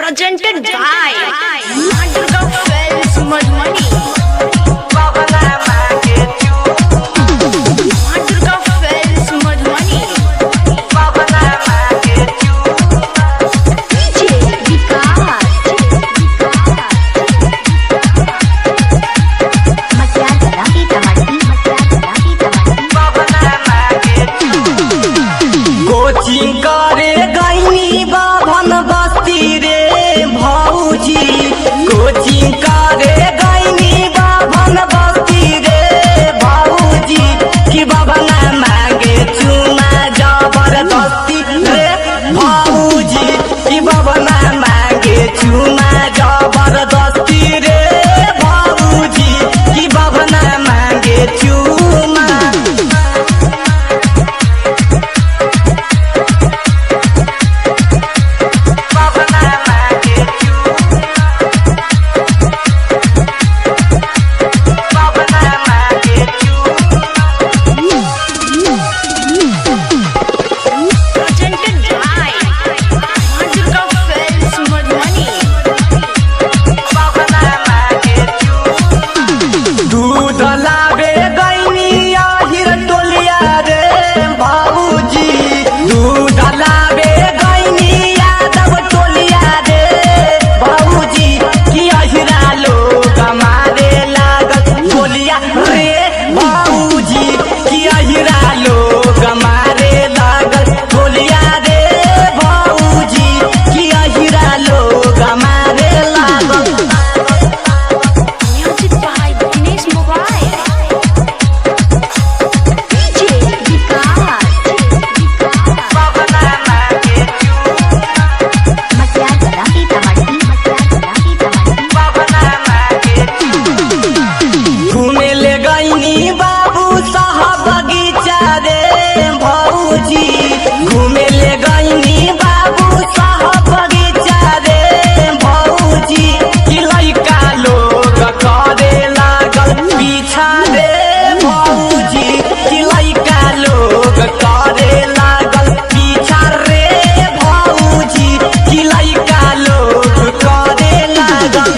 Presented by Durga Films Madhubani. Durga Films Madhubani. DJ Vikas. Coaching करे गईनी बाभन बस्ती रे भौजी। कोचिंग करे गईनी बाभन बस्ती रे भौजी। कि बाबा मांगे चुमा जबरदस्ती रे भौजी। कि बाबा मांगे चुमा जबरदस्ती रे भौजी। कि बाबा मांगे चुमा। Presented by Durga Films Madhubani. दूध लावे गईनी आहिर टोलिया रे बाबूजी। दूध लावे गईनी यादव टोलिया रे बाबूजी। कि अहिरा लोग मारे लागल बोलिया रे बाबूजी। कि अहिरा लोग मारे लागल बोलिया रे बाबूजी। कि अहिरा लोग मारे लागल। Music by Dinesh Mobile. DJ Vikas. घूमे ले गईनी बाबू साहब बगीचा रे भौजी। घूमे ले गईनी बाबू साहब बगीचा रे भौजी। कि लइका लोग करे लागल पीछा रे भौजी। कि लइका लोग करे लागल पीछा रे भौजी। कि लइका लोग करे लागल।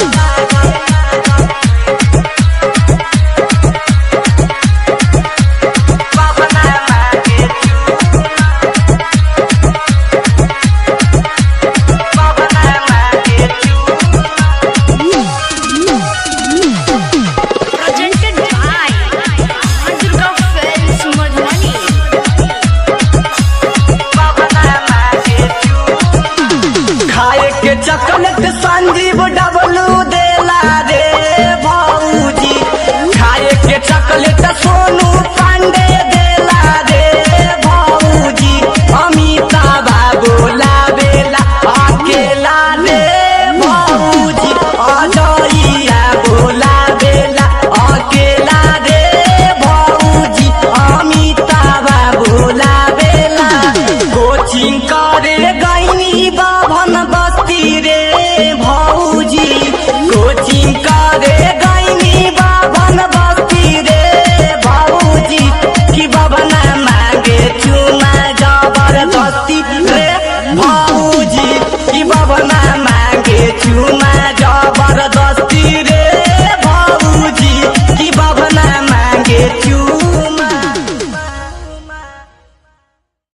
Presented by Durga Films Madhubani. खाए के चॉकलेट संजीव डबलू देला रे भौजी। खाए के चॉकलेट सोनू पांडे देला रे भौजी। अमिताभ बोलावेला अकेला रे भौजी। अजइया बोलावेला अकेला रे भौजी। अमिताभ बोलावेला। कोचिंग करे गईनी बाभन बस्ती रे भौजी। कोचिंग करे गईनी बाभन बस्ती रे भौजी। कि बाबा मांगे चुमा जबरदस्ती रे।